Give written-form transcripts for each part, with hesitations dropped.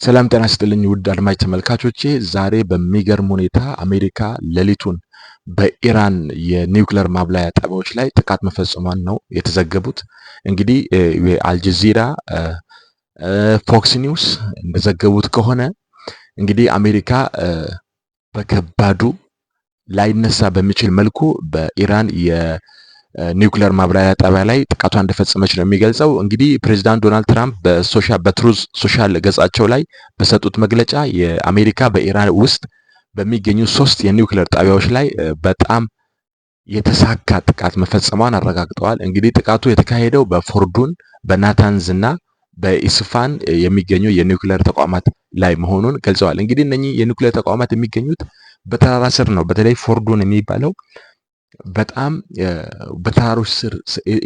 ሰላም ጤና ይስጥልኝ ውድ አድማጭ ተመልካቾቼ፣ ዛሬ በሚገርም ሁኔታ አሜሪካ ሌሊቱን በኢራን የኒውክለር ማብላያ ጣቢያዎች ላይ ጥቃት መፈጸሟን ነው የተዘገቡት። እንግዲህ የአልጀዚራ፣ ፎክስ ኒውስ እንደዘገቡት ከሆነ እንግዲህ አሜሪካ በከባዱ ላይነሳ በሚችል መልኩ በኢራን ኒውክሌር ማብላያ ጣቢያ ላይ ጥቃቷን እንደፈጸመች ነው የሚገልጸው። እንግዲህ ፕሬዚዳንት ዶናልድ ትራምፕ በ social በ Truth Social ገጻቸው ላይ በሰጡት መግለጫ የአሜሪካ በኢራን ውስጥ በሚገኙ ሶስት የኒውክሌር ጣቢያዎች ላይ በጣም የተሳካ ጥቃት መፈጸሟን አረጋግጠዋል። እንግዲህ ጥቃቱ የተካሄደው በፎርዱን፣ በናታንዝ እና በኢስፋን የሚገኙ የኒውክሌር ተቋማት ላይ መሆኑን ገልጸዋል። እንግዲህ እነኚህ የኒውክሌር ተቋማት የሚገኙት በተራራ ስር ነው። በተለይ ፎርዱን የሚባለው በጣም በተራሮች ስር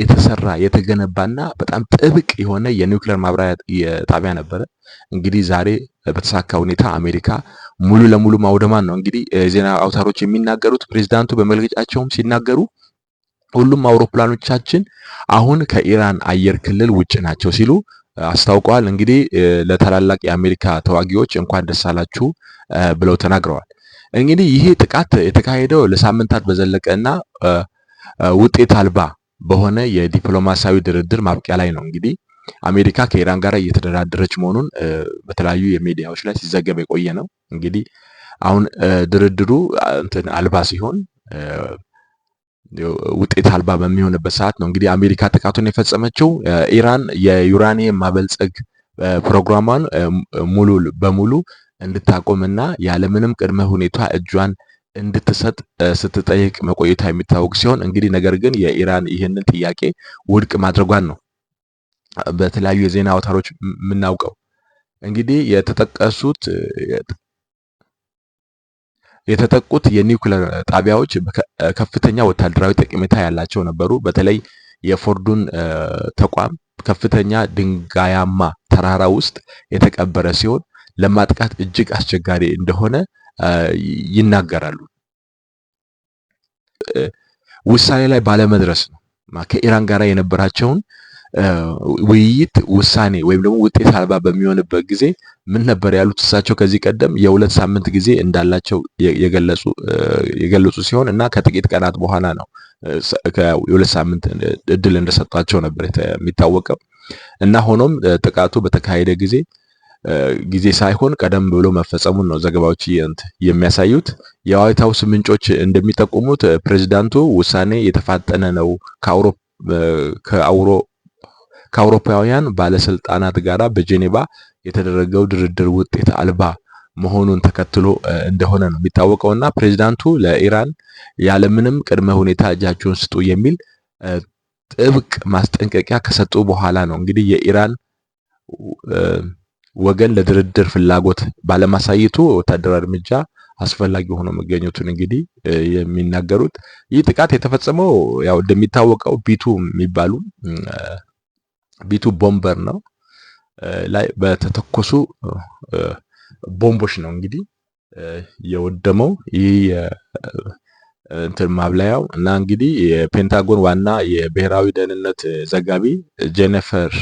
የተሰራ የተገነባና በጣም ጥብቅ የሆነ የኒውክሌር ማብላያ ጣቢያ ነበረ። እንግዲህ ዛሬ በተሳካ ሁኔታ አሜሪካ ሙሉ ለሙሉ ማውደሟን ነው እንግዲህ የዜና አውታሮች የሚናገሩት። ፕሬዚዳንቱ በመግለጫቸውም ሲናገሩ ሁሉም አውሮፕላኖቻችን አሁን ከኢራን አየር ክልል ውጭ ናቸው ሲሉ አስታውቀዋል። እንግዲህ ለታላላቅ የአሜሪካ ተዋጊዎች እንኳን ደስ አላችሁ ብለው ተናግረዋል። እንግዲህ ይሄ ጥቃት የተካሄደው ለሳምንታት በዘለቀ እና ውጤት አልባ በሆነ የዲፕሎማሲያዊ ድርድር ማብቂያ ላይ ነው። እንግዲህ አሜሪካ ከኢራን ጋር እየተደራደረች መሆኑን በተለያዩ የሚዲያዎች ላይ ሲዘገብ የቆየ ነው። እንግዲህ አሁን ድርድሩ እንትን አልባ ሲሆን፣ ውጤት አልባ በሚሆንበት ሰዓት ነው እንግዲህ አሜሪካ ጥቃቱን የፈጸመችው። ኢራን የዩራኒየም ማበልጸግ ፕሮግራሟን ሙሉ በሙሉ እንድታቆምና ያለምንም ቅድመ ሁኔታ እጇን እንድትሰጥ ስትጠይቅ መቆየቷ የሚታወቅ ሲሆን እንግዲህ ነገር ግን የኢራን ይህንን ጥያቄ ውድቅ ማድረጓን ነው በተለያዩ የዜና አውታሮች የምናውቀው። እንግዲህ የተጠቁት የኒውክለር ጣቢያዎች ከፍተኛ ወታደራዊ ጠቀሜታ ያላቸው ነበሩ። በተለይ የፎርዱን ተቋም ከፍተኛ ድንጋያማ ተራራ ውስጥ የተቀበረ ሲሆን ለማጥቃት እጅግ አስቸጋሪ እንደሆነ ይናገራሉ። ውሳኔ ላይ ባለመድረስ ነው፣ ከኢራን ጋር የነበራቸውን ውይይት ውሳኔ ወይም ደግሞ ውጤት አልባ በሚሆንበት ጊዜ ምን ነበር ያሉት? እሳቸው ከዚህ ቀደም የ2 ሳምንት ጊዜ እንዳላቸው የገለጹ ሲሆን እና ከጥቂት ቀናት በኋላ ነው የ2 ሳምንት እድል እንደሰጧቸው ነበር የሚታወቀው። እና ሆኖም ጥቃቱ በተካሄደ ጊዜ ሳይሆን ቀደም ብሎ መፈጸሙን ነው ዘገባዎች የሚያሳዩት። የዋይት ሀውስ ምንጮች እንደሚጠቁሙት ፕሬዚዳንቱ ውሳኔ የተፋጠነ ነው፣ ከአውሮፓውያን ባለስልጣናት ጋር በጄኔቫ የተደረገው ድርድር ውጤት አልባ መሆኑን ተከትሎ እንደሆነ ነው የሚታወቀው። እና ፕሬዚዳንቱ ለኢራን ያለምንም ቅድመ ሁኔታ እጃችሁን ስጡ የሚል ጥብቅ ማስጠንቀቂያ ከሰጡ በኋላ ነው እንግዲህ የኢራን ወገን ለድርድር ፍላጎት ባለማሳየቱ ወታደራዊ እርምጃ አስፈላጊ ሆኖ መገኘቱን እንግዲህ የሚናገሩት። ይህ ጥቃት የተፈጸመው ያው እንደሚታወቀው B-2 የሚባሉ B-2 bomber ነው ላይ በተተኮሱ ቦምቦች ነው እንግዲህ የወደመው ይህ እንትን ማብላያው። እና እንግዲህ የፔንታጎን ዋና የብሔራዊ ደህንነት ዘጋቢ ጄኒፈር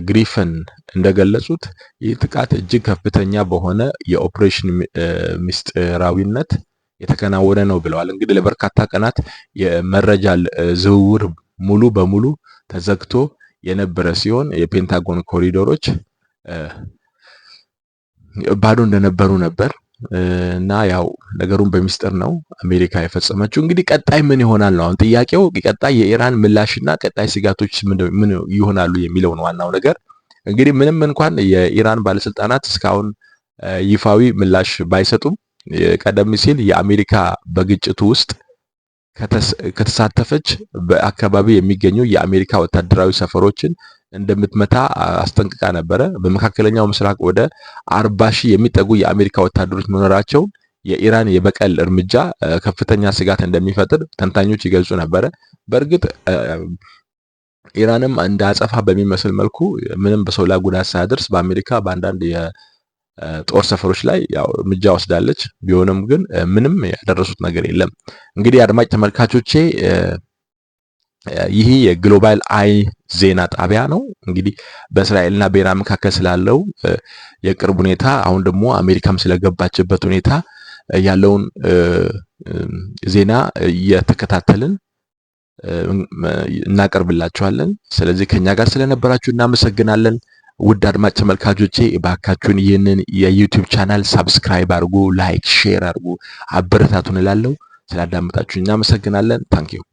ግሪፈን እንደገለጹት ይህ ጥቃት እጅግ ከፍተኛ በሆነ የኦፕሬሽን ምስጢራዊነት የተከናወነ ነው ብለዋል። እንግዲህ ለበርካታ ቀናት የመረጃ ዝውውር ሙሉ በሙሉ ተዘግቶ የነበረ ሲሆን የፔንታጎን ኮሪዶሮች ባዶ እንደነበሩ ነበር እና ያው ነገሩን በሚስጥር ነው አሜሪካ የፈጸመችው። እንግዲህ ቀጣይ ምን ይሆናል ነው አሁን ጥያቄው። ቀጣይ የኢራን ምላሽና ቀጣይ ስጋቶች ምን ይሆናሉ የሚለው ነው ዋናው ነገር። እንግዲህ ምንም እንኳን የኢራን ባለስልጣናት እስካሁን ይፋዊ ምላሽ ባይሰጡም ቀደም ሲል የአሜሪካ በግጭቱ ውስጥ ከተሳተፈች በአካባቢ የሚገኙ የአሜሪካ ወታደራዊ ሰፈሮችን እንደምትመታ አስጠንቅቃ ነበረ። በመካከለኛው ምስራቅ ወደ 40,000 የሚጠጉ የአሜሪካ ወታደሮች መኖራቸውን የኢራን የበቀል እርምጃ ከፍተኛ ስጋት እንደሚፈጥር ተንታኞች ይገልጹ ነበረ። በእርግጥ ኢራንም እንደ አጸፋ በሚመስል መልኩ ምንም በሰው ላይ ጉዳት ሳያደርስ በአሜሪካ በአንዳንድ የጦር ሰፈሮች ላይ ያው እርምጃ ወስዳለች። ቢሆንም ግን ምንም ያደረሱት ነገር የለም። እንግዲህ አድማጭ ተመልካቾቼ፣ ይህ የ Global Eye ዜና ጣቢያ ነው። እንግዲህ በእስራኤልና በኢራን መካከል ስላለው የቅርብ ሁኔታ፣ አሁን ደግሞ አሜሪካም ስለገባችበት ሁኔታ ያለውን ዜና እየተከታተልን እናቀርብላችኋለን። ስለዚህ ከኛ ጋር ስለነበራችሁ እናመሰግናለን። ውድ አድማጭ ተመልካቾቼ፣ እባካችሁን ይህንን የ YouTube channel subscribe አድርጉ፣ like፣ share አድርጉ፣ አበረታቱን እላለሁ። ስላዳመጣችሁ እናመሰግናለን። Thank you.